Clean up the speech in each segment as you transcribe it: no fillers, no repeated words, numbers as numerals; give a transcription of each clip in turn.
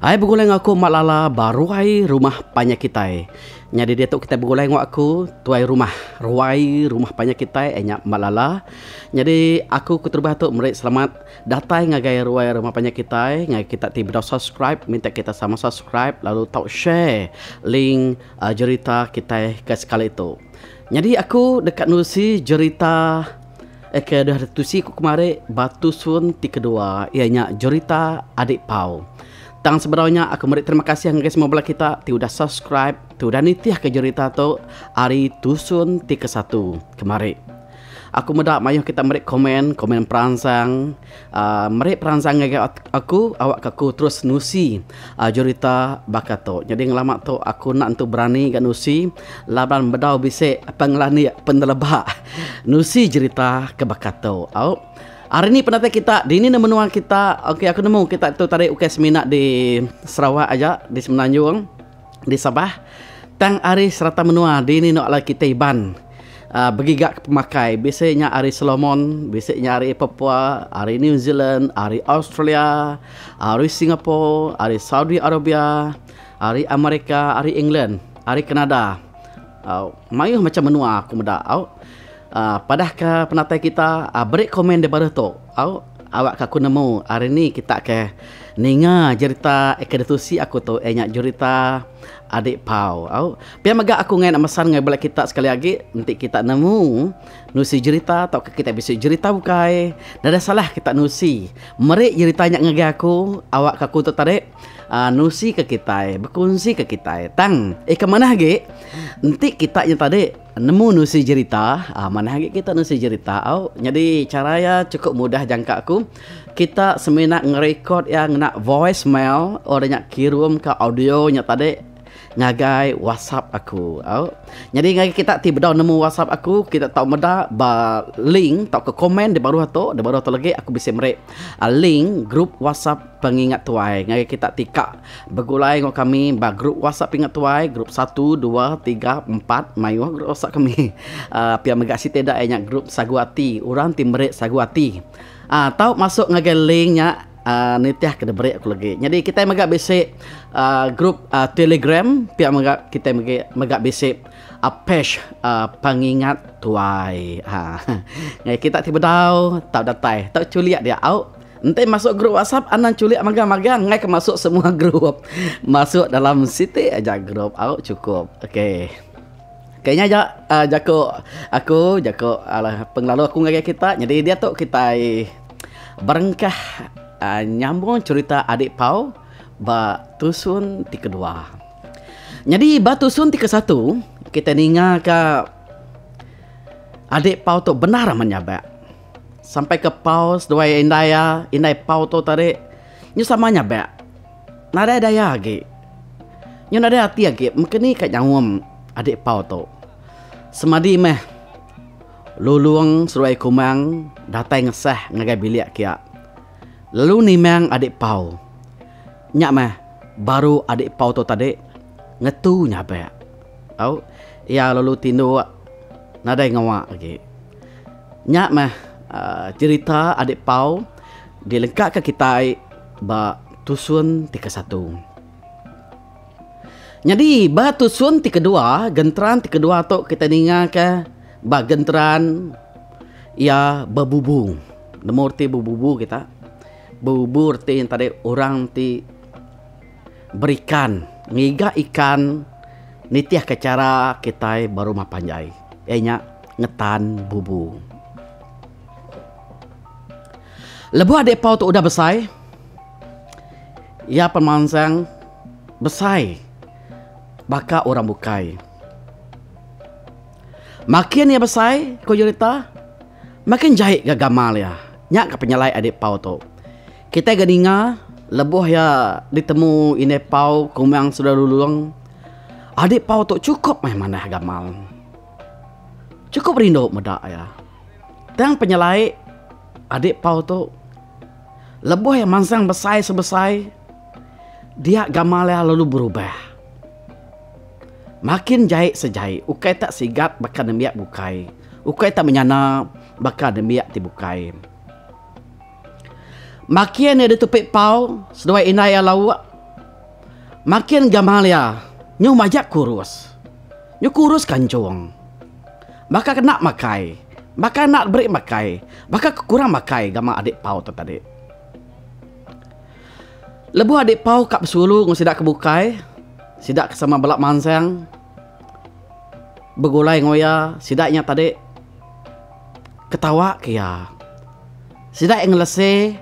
Ai begulai enggau aku Mak Lala ba ruai rumah panjai kitai. Nyadi diatu kitai begulai enggau aku tuai rumah ruai rumah panjai kitai iya nya Mak Lala. Nyadi aku keterubah tu meri selamat datai ngagai ruai rumah panjai kitai ngagai kita ti bedau subscribe minta kita sama subscribe lalu tau share link jerita kitai ke sekali tu. Nyadi aku deka nusi jerita ke deh ditusi ku kemari ba tusun ti kedua iya nya jerita Adik Pau. Tang sebedau nya aku meri terima kasih ngagai semua bala kita ti udah subscribe ti udah nitihka jerita tu ari tusun ti kesatu kemari. Aku meda mayuh kita meri komen, komen peransang uhh meri peransang ngagai aku awakka aku terus nusi uhh jerita baka tu. Nyadi ngelama tu aku enda entu berani ga nusi laban bedau bisi pengelandik peneleba nusi jerita ke baka tu. Au hari ni penatai kita dini ne menua kita okey aku nemu kita tu tadi ukai semina di Sarawak aja di Semenanjung. Di Sabah, tang ari serata menua dini enda alai kitai Iban begiga ke pemakai. Bisi nya ari Solomon, bisi nya ari Papua, ari New Zealand, ari Australia, ari Singapore, ari Saudi Arabia, ari Amerika, ari England, ari Kanada. Mayuh macam menua aku meda au. Padah ka penatai kita beri komen di baruh tu au. Awak ka aku nemu hari ni kita ke ninga jerita ke ditusi aku tu iya nya jerita Adik Pau au. Pia mega aku ngai nak mesan ngagai bala kita sekali agi enti kita nemu nusi jerita tauka kita bisi jerita bukai nadai salah kita nusi meri jerita nya ngagai aku awak ka aku tu tadi uhh nusi ke kitai bekunsi ke kitai. Tang ika manah agi enti kita nya tadi. Nemu nusi jerita, manah agi kita nusi jerita au. Nyadi chara iya chukup mudah jangka aku. Kita semina ngerekod iya ngena voice mail orang nya kirum ka audio nya tadi ngagai WhatsApp aku au. Nyadi ngagai kita ti bedau nemu WhatsApp aku, kita tau meda ba link tauka komen di baruh tu, di baruh tu lagi aku bisi meri link group WhatsApp. Pengingat Tuai ngagai kita ti ka begulai enggau kami ba group WhatsApp Pengingat Tuai group satu, dua, tiga, empat mayuh group WhatsApp kami uhh pia mega siti da iya nya group Sagu Ati orang ti meri sagu ati uhh tau masuk ngagai link nya uhh nitih ke diberi aku legi. Nyadi kitai mega bisi uhh group uhh Telegram pia mega kitai megi mega bisi uhh page uhh Pengingat Tuai uhh ngagai kita ti bedau tau datai tau chulik dia au. Enti masuk group WhatsApp anang chulik magang-magang enggai ke masuk semua group. Masuk dalam siti aja group au chukup. Okey. Okey nya aja uhh jaku aku jaku alah pengelalu aku ngagai kita nyadi diatu kitai berengkah uhh nyambung cherita adik pau ba tusun ti kedua. Nyadi ba tusun ti kesatu kitai ninga ka adik pau tu bendar amat nyabak. Sampai ke pau seduai indai iya, indai pau tu tadi nyu sama nyabak. Nadai daya agi. Nyu nadai ati agi meka ni ka nyaum adik pau tu. Semadi meh Lulong seduai Kumang datai ngesah ngagai bilik kiya. Lalu nimang adik pau. Nya meh baru adik pau tu tadi ngetu nyabak. Au iya lalu tinduk nadai ngawa agi. Nya meh cherita adik Pau dilengkaka kitai ba tusun ti kesatu. Nyadi ba tusun ti kedua, genteran ti kedua tu kitai ningaka ba genteran iya bebubu. Nemu reti bebubu kita? Bebubu reti nya tadi orang ti berikan, ngiga ikan nitihka chara kitai ba rumah panjai. Iya nya ngetan bubu. Lebuh adik Pau tu udah besai, iya pemansang besai baka orang bukai. Makin iya besai, ku jerita, makin jai ga gamal iya. Nya ka penyelai adik Pau tu. Kitai ga ninga lebuh iya ditemu indai Pau Kumang Sida Lulong, adik Pau tu chukup meh manah gamal. Chukup rindu meda iya. Tang penyelai adik Pau tu lebuh iya mansang besai sebesai dia gamal iya lalu berubah. Makin jai sejai ukai tak sigat baka nembiak bukai, ukai tak menyana baka nembiak ti bukai. Makin iya ditupi Pau seduai indai iya lauk. Makin gamal iya nyu majak kurus. Nyu kurus kanchung. Baka ke enda makai, baka enda diberi makai, baka ke kurang makai gamal adik Pau tu tadi. Lebuh adik Pau ka besulu enggau sida ke bukai, sida ke sama bela mansang begulai enggau iya, sida nya tadi ketawa ke iya. Sida iya ngelese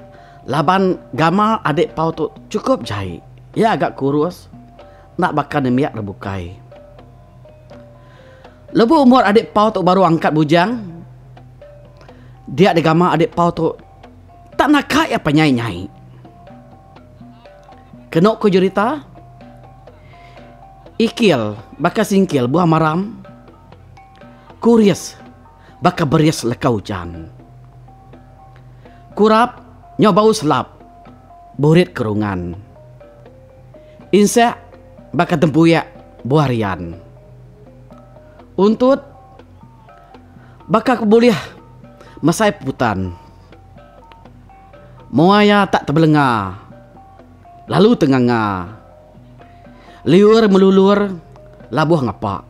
laban gamal adik Pau tu chukup jai. Iya aga kurus enda baka nembiak re bukai. Lebuh umur adik Pau tu baru angkat bujang, dia digama adik Pau tu tak naka iya penyai-nyai. Kenu ku jerita, ikil baka singkil buah maram, kuris baka beris leka ujan. Kurap nyau bau selap burit kerungan. Insek baka tempuyak buah rian. Untut baka ke bulih mesai putan. Mua iya tak tebelenga lalu tenganga. Liur melulur labuh ngapa.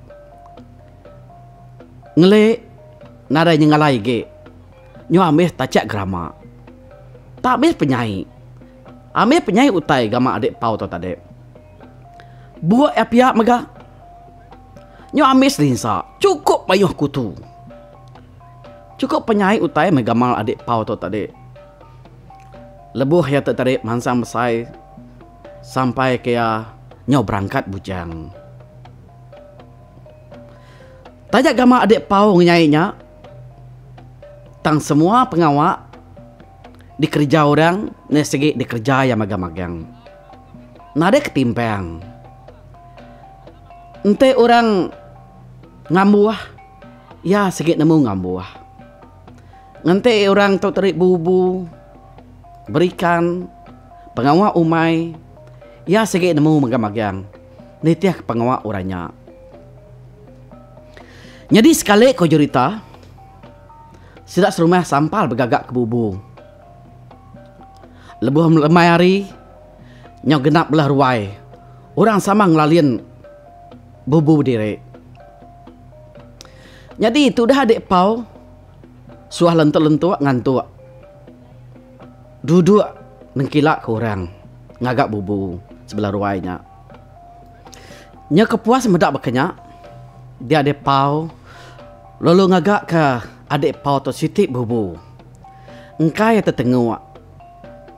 Ngeli nadai nyengalai agi nyu ambih tachak gerama. Tak ambih penyai. Ambih penyai utai gama adik pau tu tadi. Buk iya pia mega. Nyu ambih selinsa chukup mayuh kutu. Chukup penyai utai meh gamal adik pau tu tadi. Lebuh iya tu tadi mansang besai sampai ke iya nyau berangkat bujang. Taja gamal adik pau ngenyai nya tang semua pengawa dikereja orang ne sigi dikereja iya magang-magang. Nadai ketimpang. Enti orang ngambuh iya sigi nemu ngambuh. Ngenti orang tu teri bubu, berikan, pengawa umai, iya sigi nemu magang-magang nitihka pengawa orang nya. Nyadi sekali ko jerita, sida serumah sampal begaga ke bubu. Lebuh lemai hari, nyau genap belah ruai, orang sama ngelalin bubu diri. Nyadi tudah adik Pau suah lentuk-lentuk ngantuk duduk nengkila ke orang ngaga bubu sebelah ruai nya. Nya kepuas meda baka nya, dia adik Pau lalu ngaga ke adik Pau tu siti bubu. Engkai iya tetenguk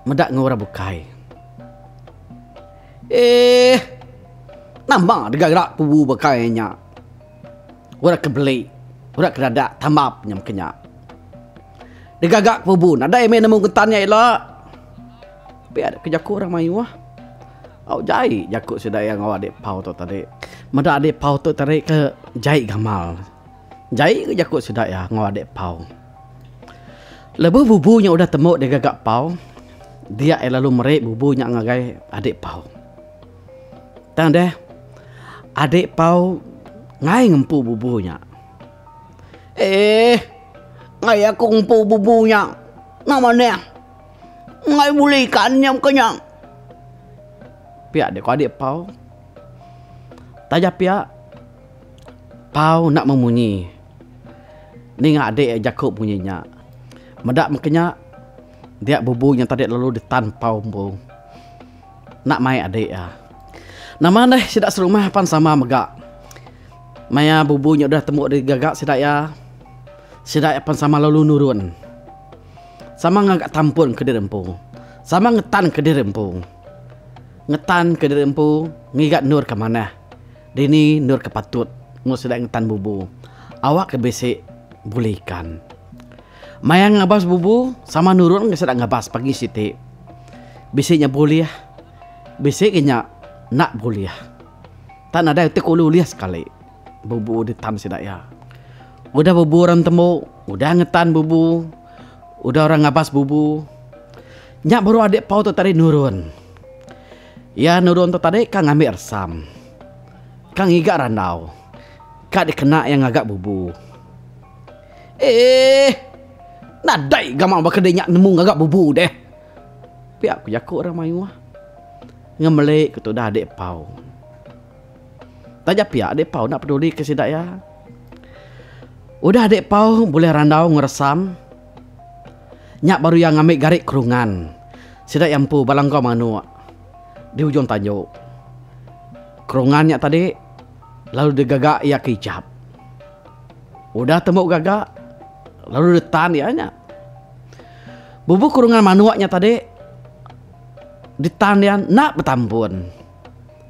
meda enggau orang bukai. Eeh nama dega bubu bukai nya. Orang ke beli, orang ke dadak tambap nya meka nya. Digaga ke bubu nadai meh nemu ngetan nya ila. Pia ke jaku orang mayuh. Au jai jaku sida iya enggau adik pau tu tadi. Meda adik pau tu tadi ke jai gamal. Jai ke jaku sida iya enggau adik pau. Lebuh bubu nya udah tembu digaga pau, dia iya lalu meri bubu nya ngagai adik pau. Tang deh, adik Pau ngai ngempu bubu nya. Eh, ngai aku ngempu bubu nya. Nama neh? Ngai bulih ikan nya buka nya. Pia deh ko adik Pau. Taja pia, Pau enda memunyi ninga adik iya jaku munyi nya. Meda meka nya, dia bubu nya tadi lalu ditan Pau empu. Enda mai adik iya. Nama deh sida serumah pan sama mega. Maya bubu nya udah tembu digaga sida iya, sida iya pan sama lalu nurun. Sama ngaga tampun ke diri empu. Sama ngetan ke diri empu. Ngetan ke diri empu ngiga endur ke manah. Dini endur ke patut enggau sida ngetan bubu. Awak ke bisi bulih ikan. Maya ngabas bubu sama nurun ga sida ngabas pagi siti. Bisi nya bulih, bisi ga nya enda bulih. Tak nadai utai ke ulih ulih sekali bubu ditan sida iya. Udah bubu orang tembu, udah ngetan bubu, udah orang ngabas bubu, nya baru adik pau tu tadi nurun. Iya nurun tu tadi ka ngambi resam, ka ngiga randau, ka dikena iya ngaga bubu. Eeh nadai gamal baka deh nya nemu ngaga bubu deh. Pia ku jaku orang mayuh. Ngemeli ke tudah adik Pau. Taja pia adik Pau enda peduli ke sida iya. Udah adik Pau bulih randau ngeresam nya baru iya ngambi gari kerungan sida iya empu ba langkau manuk di ujung tanju. Kerungan nya tadi lalu digaga iya ke ijap. Udah tembu gaga lalu ditan iya nya. Bubu kerungan manuk nya tadi ditan iya enda betampun.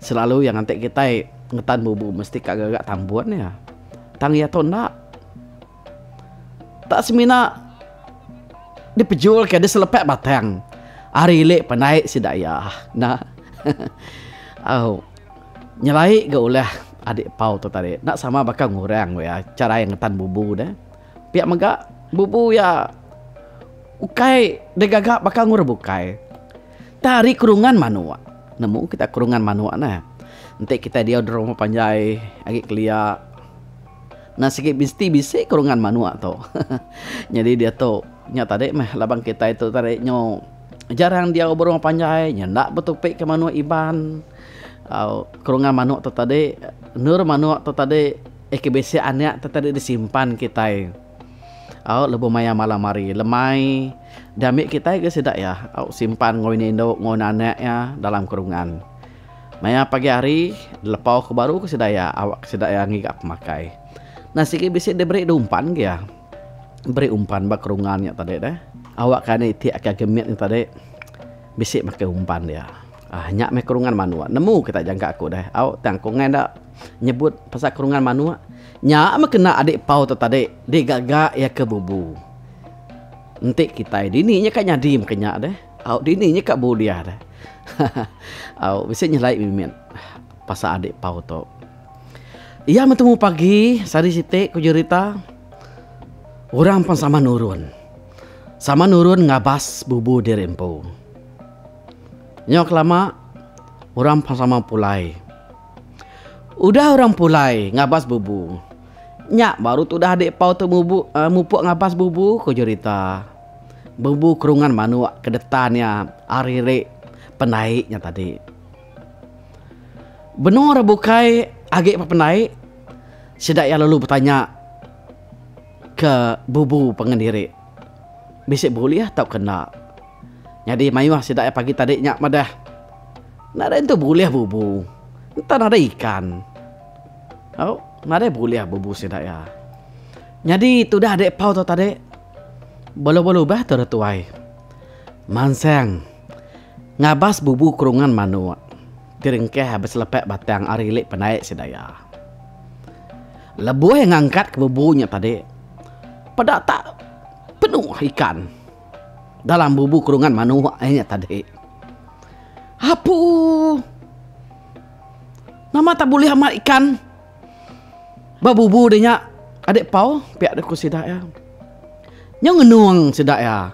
Selalu iya nganti kitai ngetan bubu mesti ka gaga tambun iya. Tang iya tu enda. Tak semina dipejul ke diselepek batang ari ili pandai sida iya. Enda. Au nyelai ga ulah adik pau tu tadi enda sama baka ngurang iya chara iya ngetan bubu deh. Pia mega bubu iya ukai digaga baka ngurang bukai. Tang ari kerungan manuk. Nemu kita kerungan manuk neh. Enti kitai diau di rumah panjai agi kelia enda sigi mesti bisi kerungan manuk tu. Nyadi diatu nya tadi meh laban kitai tu tadi nyu jarang diau ba rumah panjai nya enda betupi ke manuk Iban au kerungan manuk tu tadi endur manuk tu tadi eke bisi anak tu tadi disimpan kitai. Au lebuh maya malam hari lemai diambi kitai ga sida iya au simpan enggau ini indu enggau anak iya dalam kerungan. Maya pagi hari dilepau ke baru ke sida iya awak ke sida iya ngiga pemakai. Nah sigi bisi diberi umpan ke iya. Beri umpan ba kerungan nya tadi deh. Awak ke anak iti ake agi mit nya tadi bisi makai umpan dia. Aaa nya meh kerungan manuk nemu kita jangka aku deh au tang aku enggai enda nyebut pasal kerungan manuk. Nya meh kena adik pau tu tadi digaga iya ke bubu. Enti kitai dini nya ka nyadi meh ke nya deh. Au dini nya ka bulih deh. Au bisi nyelai mimit pasal adik pau tu. Iya betemu pagi sehari siti ku jerita orang pan sama nurun. Sama nurun ngabas bubu diri empu. Nyau kelama orang pan sama pulai. Udah orang pulai ngabas bubu. Nya baru tudah adik pau tu mubu mupuk ngabas bubu ku jerita. Bubu kerungan manuk ke detan iya ari ri pendai nya tadi. Benung orang bukai agi ba pendai sida iya lalu betanya ke bubu pangan diri bisi bulih tauka enda. Nyadi mayuh sida iya pagi tadi nya madah nadai entu bulih bubu enta nadai ikan. Au nadai bulih bubu sida iya. Nyadi tudah adik pau tu tadi belubah-lubah tu dah tuai mansang ngabas bubu kerungan manuk ti ringkah beselepak batang ari ili pendai sida iya. Lebuh iya ngangkat ke bubu nya tadi peda tak penuh ikan. Dalam bubu kerungan manuk ai nya tadi. Apu. Nama tak bulih amat ikan ba bubu deh nya adik pau pia deh ku sida iya. Nyau ngenung sida iya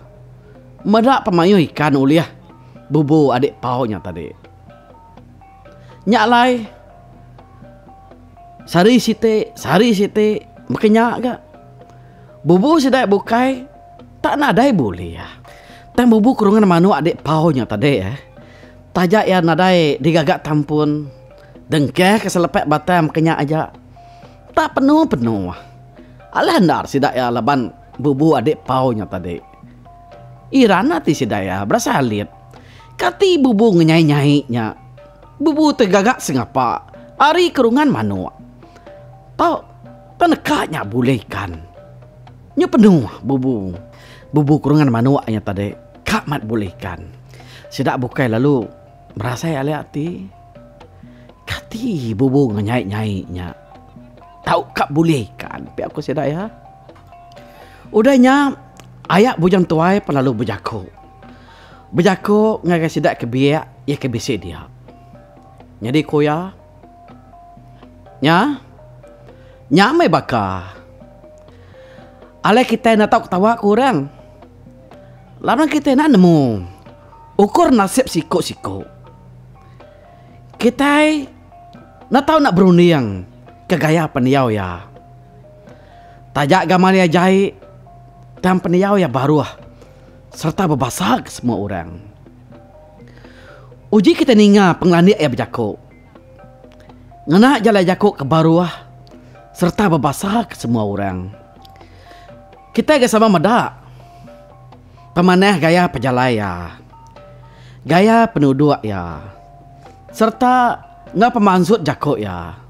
meda pemayuh ikan ulih bubu adik pau nya tadi. Nya alai sehari siti sehari siti meka nya ga. Bubu sida bukai tak nadai bulih. Tang bubu kerungan manuk adik pau nya tadi eh. Taja iya nadai digaga tampun dengkeh ke selepak batang ke nya aja. Tak penuh-penuh. Alah endar sida iya laban bubu adik pau nya tadi. Iran ati sida iya berasai alit. Kati bubu ngenyai-nyai nya. Bubu ti gaga sengapa ari kerungan manuk. Tau Peneka nya bulih ikan. Nyu penuh bubu. Bubu kurungan manuk nya tadi ka mat bulih ikan. Sida bukai lalu berasai alih ati. Kati bubu ngenyai-nyai nya tau ka bulih ikan pia ku sida iya. Udah nya aya Bujang Tuai pan lalu bejaku. Bejaku ngagai sida ke biak iya ke bisi dia. Nyadi ku iya. Nya. Nya meh baka. Alai kitai enda tau ketawa ke orang. Laban kitai enda nemu ukur nasib siku-siku. Kitai enda tau enda berunding ke gaya pendiau iya. Taja gamal iya jai tang pendiau iya baruh sereta bebasa ke semua orang. Uji kita ninga pengelandik iya bejaku. Ngena jalai jaku ke baruh sereta bebasa ke semua orang. Kitai ga sama meda pemanah gaya pejalai iya, gaya penuduk iya sereta enggau pemansut jaku iya.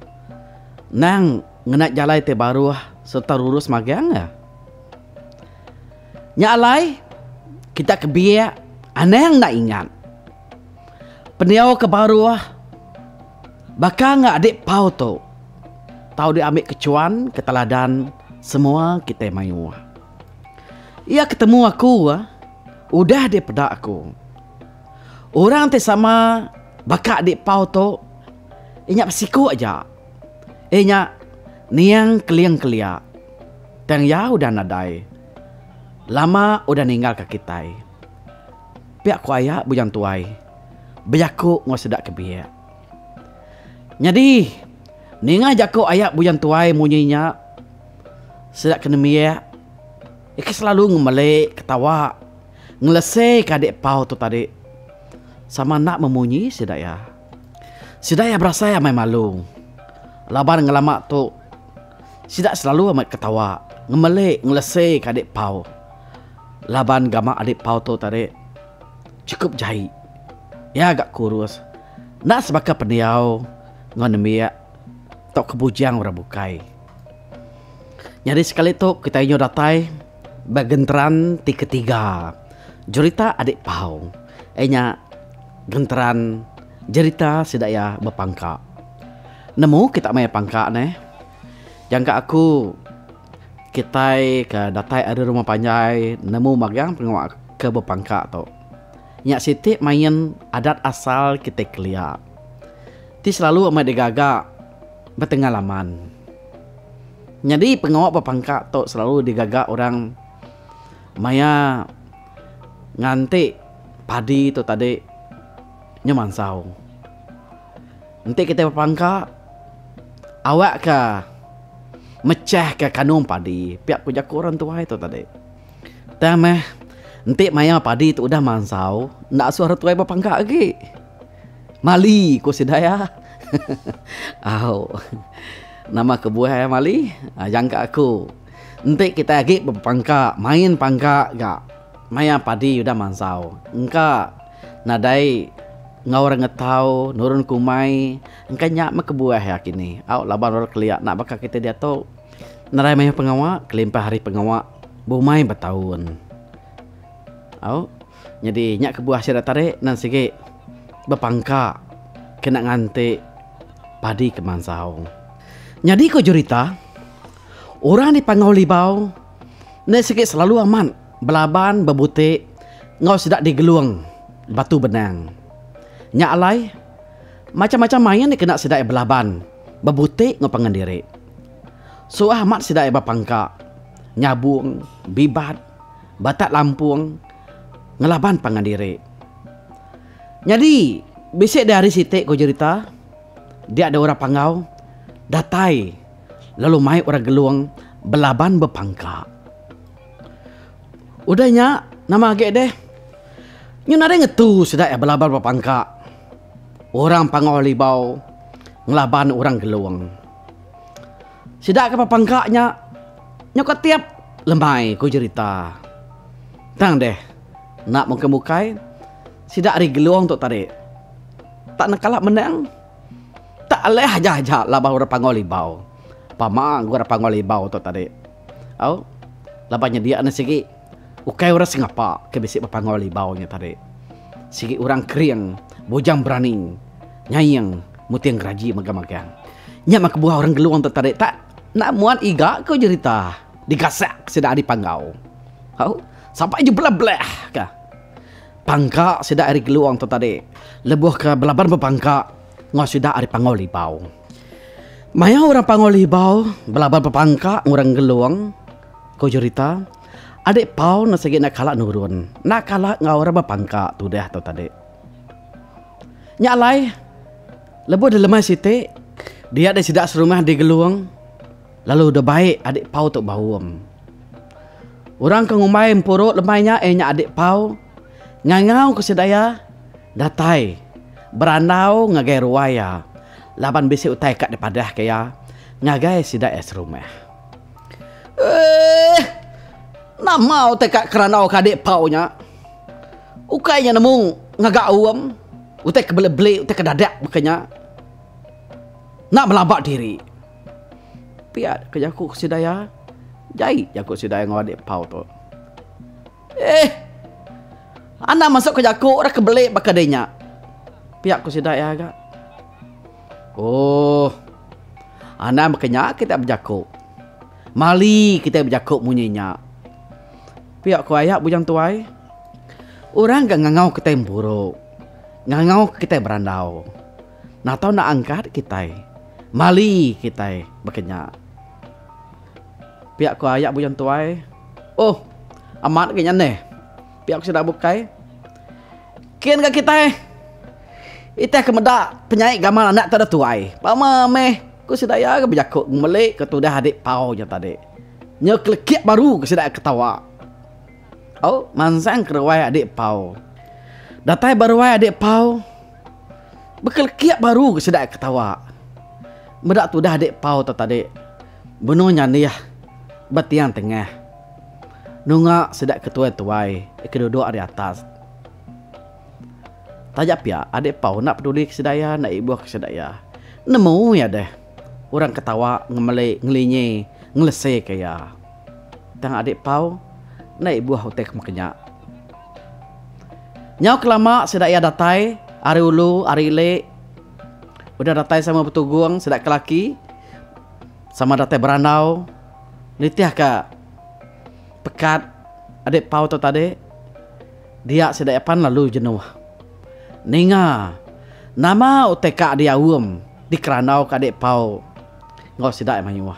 Nang ngena jalai ti baruh sereta rurus magang iya. Nya alai, kita ke biak anang enda ingat. Pendiau ke baruh baka enggau adik pau tu tau diambi ke chuan ke teladan semua kitai mayuh. Iya ke temu aku udah dipeda aku. Orang ti sama baka adik pau tu inya besiku aja. Iya nya niang keling kelia. Tang iya udah nadai. Lama udah ninggalka kitai. Pia ku aya Bujang Tuai bejaku enggau sida ke biak. Nyadi, ninga jaku aya Bujang Tuai munyi nya, sida ke nembiak ika selalu ngemeli ketawa ngeleseka adik Pau tu tadi sama enda memunyi sida iya. Sida iya berasai amai malu laban ngelama tu. Sida selalu amat ketawa, ngemeli, ngelese ka adik Pau. Laban gamak adik Pau tu tadi chukup jai. Iya ga kurus, enda sebaka pendiau enggau nembiak tauka bujang orang bukai. Nyadi sekali tu kitai nyau datai ba genteran ti ketiga jerita adik Pau. Iya nya genteran jerita sida iya bepangka. Nemu kita maya pangka neh. Jangka aku kitai ke datai ari rumah panjai nemu magang pengawa ke bepangka tu. Nya siti main adat asal kitai kelia ti selalu amai digaga betengah laman. Nyadi pengawa bepangka tu selalu digaga orang maya nganti padi tu tadi nyau mansau. Enti kitai bepangka, awakka mechahka kandung padi pia ku jaku orang tuai tu tadi. Tang meh enti maya padi tu udah mansau enda asuh orang tuai bepangka agi. Mali ku sida iya. Au. Nama kebuah iya mali? Jangka aku enti kitai agi bepangka main pangka ga maya padi udah mansau engka Nadai enggau orang ngetau nurun ke umai engka nya meh kebuah iya kini au laban orang kelia enda baka kitai diatu nadai mayuh pengawa kelimpah ari pengawa bumai betaun. Au nyadi nya kebuah sida tadi nan sigi bepangka kena nganti padi ke mansau. Nyadi ku jerita orang di Panggau Libau enda sigi selalu amat belaban bebuti enggau sida digelung batu benang. Nya alai, macham-macham main dikena sida iya belaban bebuti enggau pangan diri. Suah amat sida iya bepangka, nyabung, bibat, batak lampung ngelaban pangan diri. Nyadi, bisi deh hari siti ku jerita, dia deh orang Panggau datai lalu mai orang Gelung belaban bepangka. Udah nya nama agi deh. Nyu nadai ngetu sida iya belaban ba pangka. Orang Panggau Libau ngelaban orang Gelong. Sida ke ba pangka nya nyau ka tiap lemai ku jerita. Tang deh enda mungkin bukai sida ari Gelong tu tadi tak nekala menang. Tak alih aja aja laban orang Panggau Libau. Pama orang Panggau Libau tu tadi. Au laban nyedia ne sigi ukai orang sengapa ke bisi bepangau libau nya tadi. Sigi orang kering, bujang berani, nyaing muting geraji magang-magang. Nya mah kebuah orang Gelong tu tadi tak enda muat iga ko jerita digasak sida ari panggau. Au sampai je belah-belah ka pangka sida ari Gelong tu tadi lebuh ke belaban bepangka enggau sida ari Panggau Libau. Maya orang Panggau Libau belaban bepangka enggau orang Gelong, ku jerita, adik Pau enda sigi enda kala nurun, enda kala enggau orang bepangka tudah tu tadi. Nya alai, lebuh di lemai siti, dia deh sida serumah di Gelong lalu deh bai adik Pau tu baum. Orang ke ngumbai empuru lemai nya iya nya adik Pau ngangau ke sida iya datai. berandau ngagai ruai iya laban bisi utai ka dipadahka iya ngagai sida iya serumah. Eeh. Nama utai ka kerandau ka adik pau nya? Ukai nya nemu ngaga aum, utai ke beli-beli, utai ke dadak baka nya. Enda melaba diri. Pia ke jaku sida iya. Jai jaku sida iya enggau adik pau tu. Eh. Anang masuk ke jaku orang ke beli baka deh nya. Pia ku sida iya ga. Oh. Anang baka nya kita bejaku. Mali kita bejaku munyi nya. Pia ku aya bujang tuai. Orang ga ngangau kitai empuru. Ngangau kitai berandau. Natau enda angkat kitai. Mali kitai baka nya. Pia ku aya bujang tuai. Oh, amat ga nya neh. Pia ku sida bukai. Kin ga kitai. Itah ke meda penyai gamal anak tu da tuai. Pama meh, ku sida iya ga bejaku ngemeli ke tudah adik pau nya tadi. Nyau kelekik baru ke sida iya ketawa. Au, mansang ke ruai adik pau. Datai ba ruai adik pau, bekelekik baru ke sida iya ketawa. Meda tudah adik pau tu tadi benung nyandih ba tiang tengah. Nunga sida ke tuai-tuai ke duduk ari atas. Taja pia, adik Pau enda peduli ke sida iya, enda ibuh ke sida iya. Nemu iya deh orang ketawa ngemeli ngelinyi ngeleseka iya. Tang adik Pau enda ibuh utai ke meka nya. Nyau kelama sida iya datai ari ulu ari ili udah datai sama betugung sida ke laki sama datai berandau nitihka Pekat adik pau tu tadi dia sida iya pan lalu jenuh. Ninga nama utai ka diaum dikerandau ka adik pau enggau sida iya mayuh.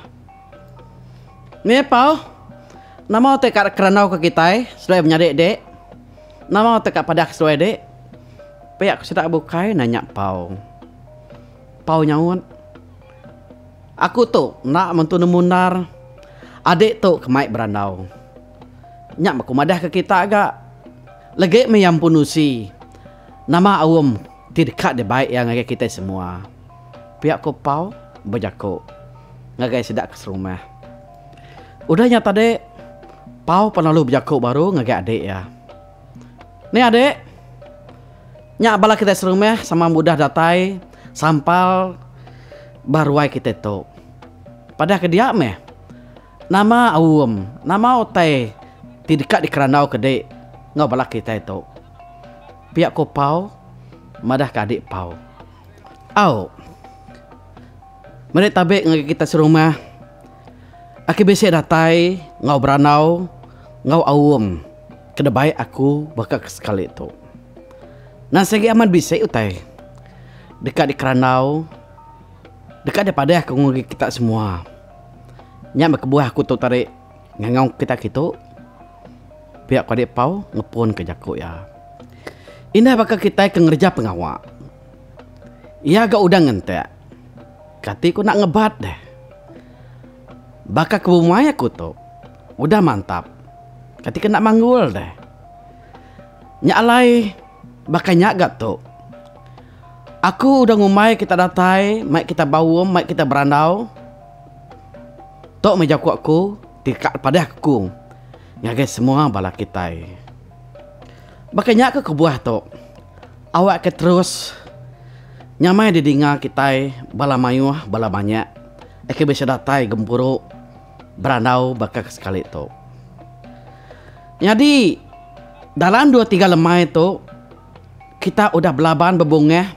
Nih pau, nama utai ka kerandau ka kitai seduai menyadi dik? Nama utai ka padah ka seduai dik? Pia ku sida bukai nanya pau. Pau nyaut. Aku tu enda mentu nemu endar. Adik tu ke mai berandau. Nya meh ku madah ke kita ga. Legi meh iya empu nusi nama aum ti deka dibai iya ngagai kitai semua. Pia ku Pau bejaku ngagai sida ke serumah. Udah nya tadi, Pau pan lalu bejaku baru ngagai adik iya. Ni adik. Nya bala kitai serumah sama mudah datai sampal ba ruai kitai tu. Padah ke dia meh nama aum, nama utai ti deka dikerandau ke dik enggau bala kitai tu. Pia ko Pau madah ke adik Pau. Au. Meri tabi ngagai kitai serumah. Aki bisi datai enggau berandau enggau aum ke dibai aku baka ke sekali tu. Nan sigi amat bisi utai deka dikerandau deka dipadah ke ngagai kita semua. Nya meh kebuah aku tu tadi ngangau kita kitu pia ku adik Pau ngepun ke jaku iya. Indah baka kitai ke ngereja pengawa. Iya ga udah ngentak. Kati ku enda ngebat deh. Baka ke bumai aku tu udah mantap. Kati ke enda manggul deh. Nya alai baka nya ga tu. Aku udah ngumbai kita datai mai kita baum mai kita berandau. Tu meh jaku aku ti ka padah aku ngagai semua bala kitai. Baka nya ke kebuah tu awak ke terus nyamai didinga kitai bala mayuh bala banyak ke bisi datai gempuru berandau baka ke sekali tu. Nyadi dalam dua tiga lemai tu kita udah belaban bebungah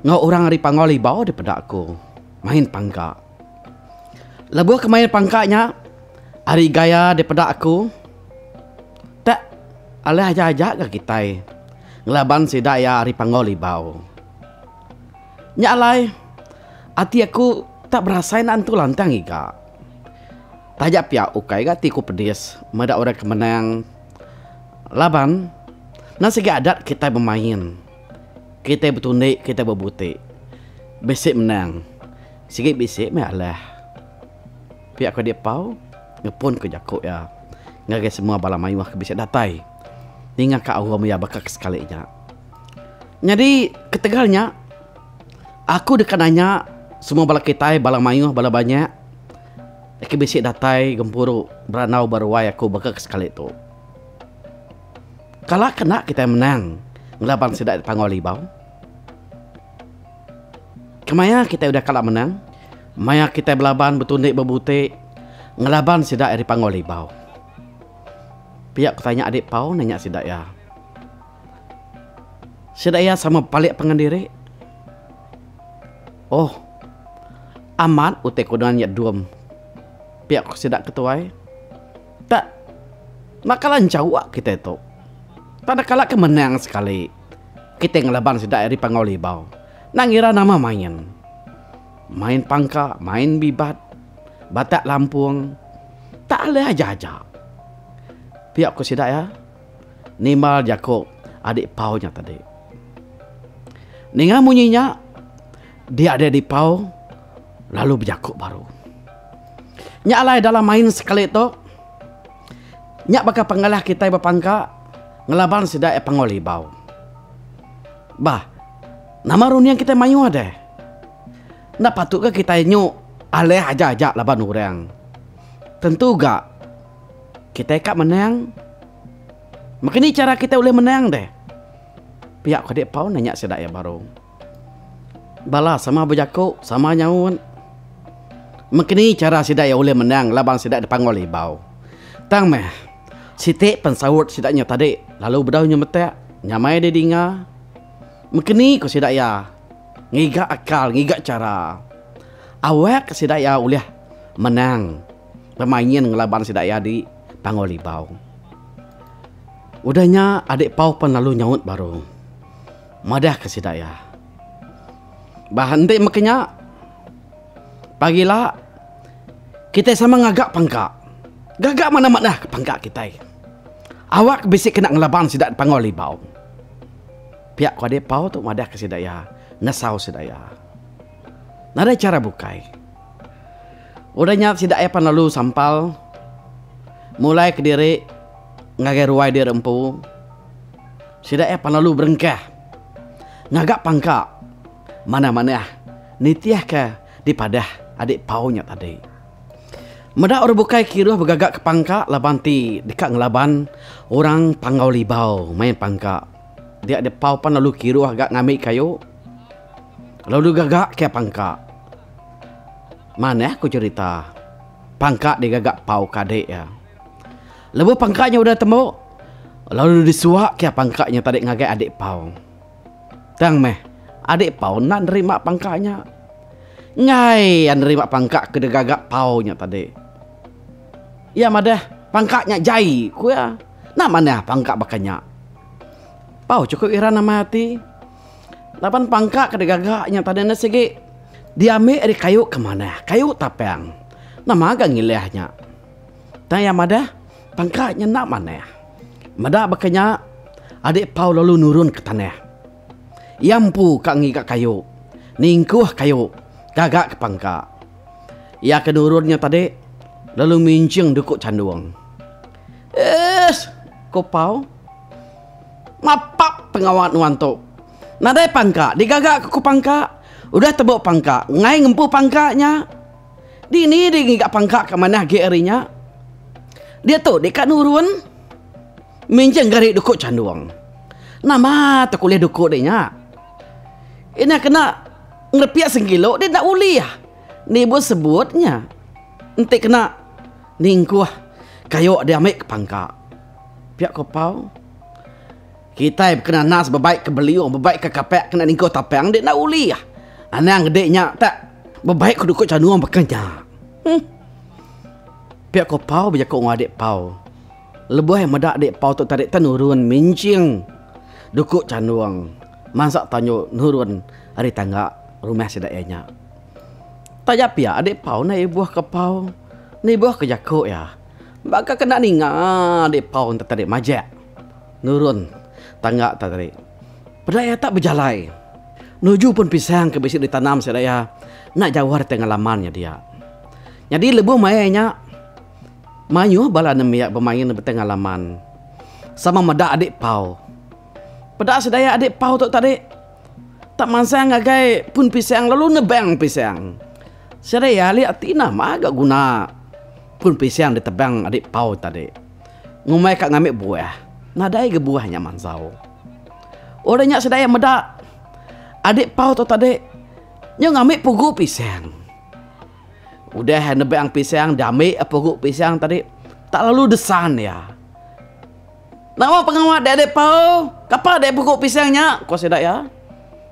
enggau orang ari Panggau Libau dipeda aku main pangka. Lebuh ke main pangka nya ari gaya dipeda aku tak alih aja-aja ga kitai ngelaban sida iya ari Panggau Libau. Nya alai ati aku tak berasai enda entu lantang iga. Taja pia ukai ga ti ku pedis meda orang ke menang laban enda sigi adat kitai bemain kitai betundi kitai bebuti bisi menang sigi bisi meh alah. Pia ku adik Pau ngepun ku jaku iya ngagai semua bala mayuh ke bisi datai ninga ka aum iya baka ke sekali nya. Nyadi ketegal nya aku deka nanya semua bala kitai bala mayuh bala banyak ke bisi datai gempuru berandau ba ruai aku baka ke sekali tu. Kala kena kitai menang ngelaban sida ti Panggau Libau. Kemaya kitai udah kala menang? Maya kitai belaban betundi bebuti ngelaban sida ari Panggau Libau. Pia ku tanya adik Pau nanya sida iya. Sida iya sama bepalik pangan diri. Oh. Amat utai ku nuan nya dum. Pia ku sida ke tuai. Tak. Enda kala enchauk kitai tu. Tak enda kala ke menang sekali kitai ngelaban sida ari Panggau Libau. Enda ngira nama main. Main pangka, main bibat, batak lampung. Tak alih aja-aja. Pia ku sida iya. Nimbal jaku adik Pau nya tadi. Ninga munyi nya, dia deh adik Pau lalu bejaku baru. Nya alai dalam main sekali tu, nya baka pengalah kitai bepangka ngelaban sida iya Panggau Libau. Bah, nama runding kitai mayuh deh. Enda patut ga kitai nyu alih aja-aja laban orang. Tentu ga Kitai ka menang. Maka ni chara kitai ulih menang deh? Pia ku adik Pau nanya sida iya baru. Bala sama bejaku, sama nyaut. Maka ni chara sida iya ulih menang laban sida dipanggul Libau. Tang meh, siti pen saut sida nya tadi lalu bedau nyemetak, nyamai didinga. Maka ni ku sida iya ngiga akal, ngiga chara. Awak sida iya ulih menang. Pemain ngelaban sida iya di Panggau Libau. Udah nya adik Pau pan lalu nyaut baru madah ke sida iya. Bah enti meka nya pagila kitai sama ngaga pangka. Gaga manah-manah ke pangka kitai. Awak bisi kena ngelaban sida di Panggau Libau. Pia ku adik Pau tu madah ke sida iya nesau sida iya. Nadai chara bukai. Udah nya sida iya pan lalu sampal mulai kediri ngagai ruai diri empu. Sida iya pan lalu berengkah ngaga pangka manah-manah nitihka dipadah adik Pau nya tadi. Meda orang bukai kiruh begaga ke pangka laban ti deka ngelaban orang Panggau Libau main pangka. Dia deh Pau pan lalu kiruh ga ngambi kayu lalu gaga ke pangka. Manah ku cherita pangka digaga Pau Kadik iya. Lebuh pangka nya udah tembu, lalu disuak ke pangka nya tadi ngagai adik Pau. Tang meh, adik Pau enda nerima pangka nya. Enggai iya nerima pangka ke digaga Pau nya tadi. Iya madah pangka nya jai, ku iya. Enda manah pangka baka nya. Pau chukup iran amai ati. Laban pangka ke digaga nya tadi enda sigi diambi ari kayu ke manah, kayu tapang. Nama ga ngilih nya. Tang iya madah pangka nya enda manah. Meda baka nya, adik Pau lalu nurun ke tanah. Iya empu ka ngiga kayu, ningkuh kayu gaga ke pangka. Iya ke nurun nya tadi lalu minching duku chandung. Eess! Ku Pau. Mapap pengawa nuan tu. Nadai pangka digaga ke ku pangka. Udah tebuk pangka enggai ngempu pangka nya. Dini deh ngiga pangka ke manah agi ari nya. Diatu deh ka nurun minjing gari duku chandung. Nama tek ulih duku deh nya. Ina kena ngerepik sengkilo deh enda ulih. Nibuh sebut nya. Enti kena ningkuh kayu diambi ke pangka. Pia ko Pau. Kitai bekena nas bebaik ke beliung bebaik ke kapak kena ningkuh tapang dek enda ulih. Anang dek nya tak bebaik ke duku chanung baka nya. Huh. Pia ko Pau bejaku enggau adik Pau. Lebuh iya meda adik Pau tu tadi tan nurun minching duku chanung mansa tanju nurun ari tangga rumah sida iya nya. Taja pia adik Pau enda ibuh ke Pau nibuh ke jaku iya. Baka kena ninga adik Pau enta tadi majak nurun tangga enta tadi. Peda iya tak bejalai nuju pun pisang ke bisi ditanam sida iya enda jauh ari tengah laman nya dia. Nyadi lebuh maya nya mayuh bala nembiak bemain ba tengah laman sama meda adik Pau. Peda sedaya adik pau tu tadi tak mansang ngagai pun pisang lalu nebang pisang. Sedaya ali ati nama ga guna pun pisang ditebang adik pau tadi. Ngumbai ka ngambi buah. Nadai ga buah nya mansau. Udah nya sedaya meda adik pau tu tadi nyau ngambi pugu pisang. Udah nebang pisang diambi pugu pisang tadi tak lalu desan iya. Nama pengawa dek dek pau? Kapa dek pugu pisang nya? Ko sida iya.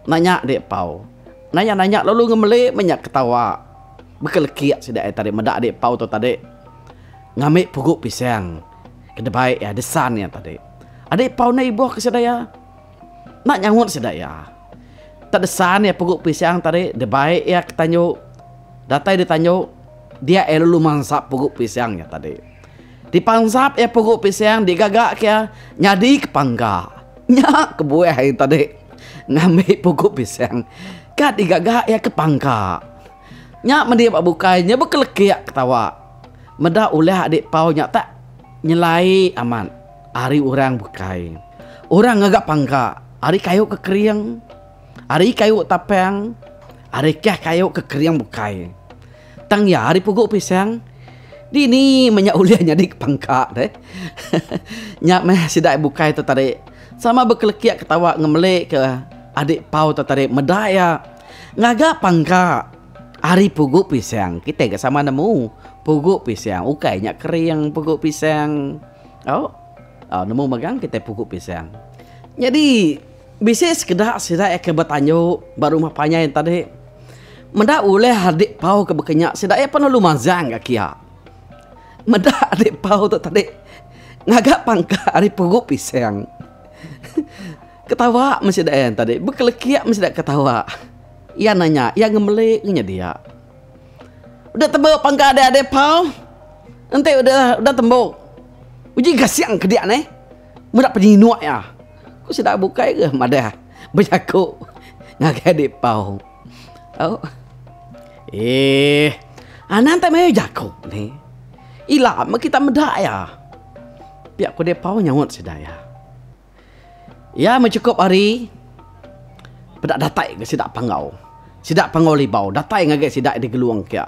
Nanya dek pau. Nanya nanya lalu ngemeli meh nya ketawa. Bekelekik sida iya tadi meda dek pau tu tadi ngambi pugu pisang ke debai iya desan iya tadi. Adik pau enda ibuh ke sida iya. Enda nyaut sida iya. Tak desan iya pugu pisang tadi debai iya ke tanju. Datai di tanju dia iya lalu mansap pugu pisang nya tadi. Dipansap iya pugu pisang digaga ke iya nyadi ke pangga. Nya kebuah iya tadi ngambi pugu pisang ka digaga iya ke pangga. Nya mending ba bukai nya bekelekik ketawa meda ulah adik pau nya tak nyelai amat ari orang bukai. Orang ngaga pangga ari kayu ke kering, ari kayu tapang, ari kah kayu ke kering bukai. Tang iya ari pugu pisang, dini meh nya ulih nyadi ke pangka deh. Nya meh sida bukai tu tadi sama bekelekik ketawa ngemeli ke adik pau tu tadi meda iya ngaga pangka ari pugu pisang. Kitai ga sama nemu pugu pisang ukai nya kering pugu pisang. Au nemu megang kitai pugu pisang. Nyadi bisi sekeda sida ke betanju ba rumah panjai tadi meda ulih adik pau ke baka nya sida iya pan lalu manjang ga kiya. Meda adik pau tu tadi ngaga pangka ari pugu pisang. Ketawa meh sida iya tadi bekelekik meh sida ketawa. Iya nanya iya ngemeli ke nya dia. Udah tembu pangka adik adik pau enti udah udah tembu uji gasing ke dia neh. Meda penyinuk iya. Ku sida bukai ke madah bejaku ngagai adik pau. Au. Eeh anang tai mayuh jaku ni. Ila meh kita meda iya. Pia ku adik pau nyaut sida iya. Iya meh chukup hari peda datai ga sida panggau. Sida panggau libau datai ngagai sida di gelung kia.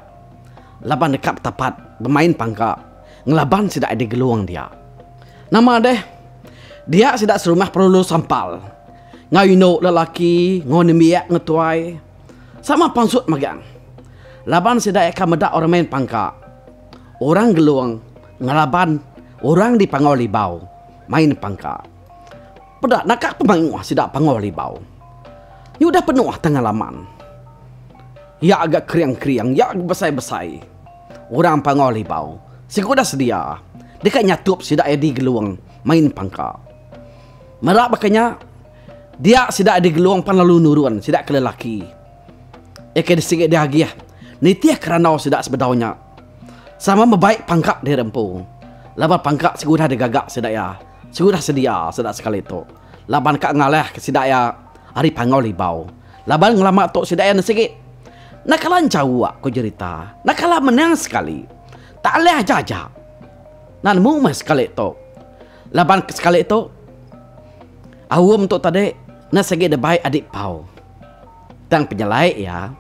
Laban deka betapat bemain pangka ngelaban sida di gelung dia. Nama deh, dia sida serumah perlu sampal enggau indu lelaki enggau nembiak enggau tuai sama pansut magang laban sida ika meda orang main pangka orang gelung ngelaban orang di Panggau Libau main pangka. Peda naka pemayuh sida Panggau Libau. Nya udah penuh tengah laman. Iya ga kering-kering, iya ga besai-besai. Orang Panggau Libau siku udah sedia deka nyatup sida iya di Gelung main pangka. Meda baka nya, dia sida di Gelung pan lalu nurun sida ke lelaki. Iya ke disigi diagih nitih ke randau sida sebedau nya. Sama mebai pangka diri empu. Laban pangka siku udah digaga sida iya, siku udah sedia sida sekali tu. Laban ka ngalahka sida iya ari Panggau Libau. Laban ngelama tu sida iya nesigi. Enda kala enchauk, ku jerita. Enda kala menang sekali. Tak alih aja aja. Enda nemu meh sekali tu. Laban ke sekali tu, aum tu tadi enda sigi dibai adik Pau. Tang penyelai iya,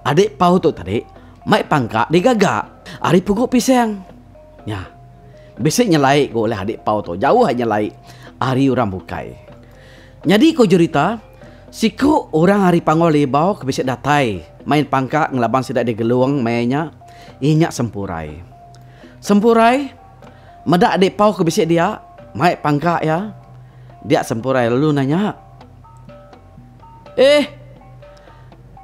adik Pau tu tadi mai pangka digaga ari pugu pisang. Nya, bisi nyelai ku ulih adik Pau tu, jauh nyelai ari orang bukai. Nyadi ku jerita, siku orang ari Panggau Libau ke bisi datai main pangka ngelaban sida di Gelung maya nya, iya nya Sempurai. Sempurai meda adik Pau ke bisi dia mai pangka iya, dia Sempurai lalu nanya, Eh,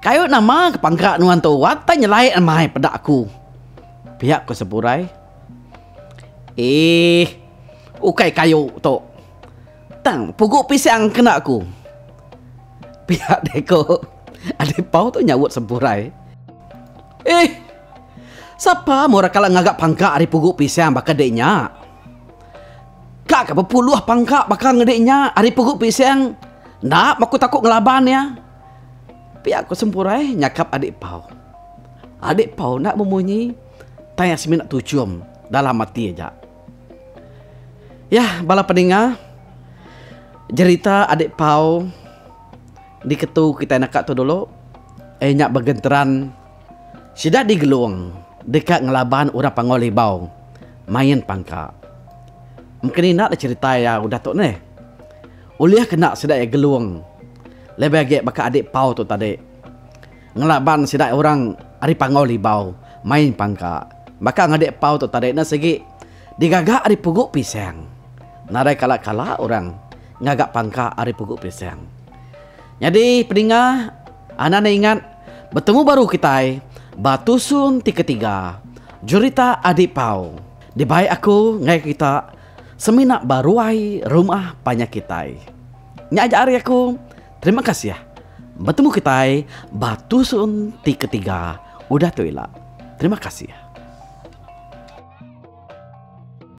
kayu nama ke pangka nuan tu wat tai nyelai amai peda aku? Pia ku Sempurai. Eh, ukai kayu tu. Tang pugu pisang kena aku. Pia deh ko Adi Pau tu nyaut Sempurai. Eh! Sapa meh orang kala ngaga pangka ari pugu pisang baka dek nya? Ka ka bepuluh pangka baka ngedek nya ari pugu pisang enda meh aku takut ngelaban iya. Pia ko Sempurai nyakap Adi Pau. Adi Pau enda memunyi tang iya semina tuchum dalam ati aja. Yah bala peninga. Jerita adik Pau diketu kitai naka tu dulu iya nya begenteran sida digelung deka ngelaban orang Panggau Libau main pangka. Mungkin enda deh cherita iya udah tu neh. Ulih kena sida iya gelung lebih agi baka adik Pau tu tadi ngelaban sida orang ari Panggau Libau main pangka. Baka ngadik Pau tu tadi ne sigi digaga ari pugu pisang. Nadai kala-kala orang ngaga pangka ari pugu pisang. Nyadi peninga anak ne ingat betemu baru kitai ba tusun ti ketiga Jerita Adi Pau dibai aku ngagai kita semina ba ruai rumah panjai kitai. Nya aja ari aku. Terima kasih. Betemu kitai ba tusun ti ketiga udah tu ila. Terima kasih.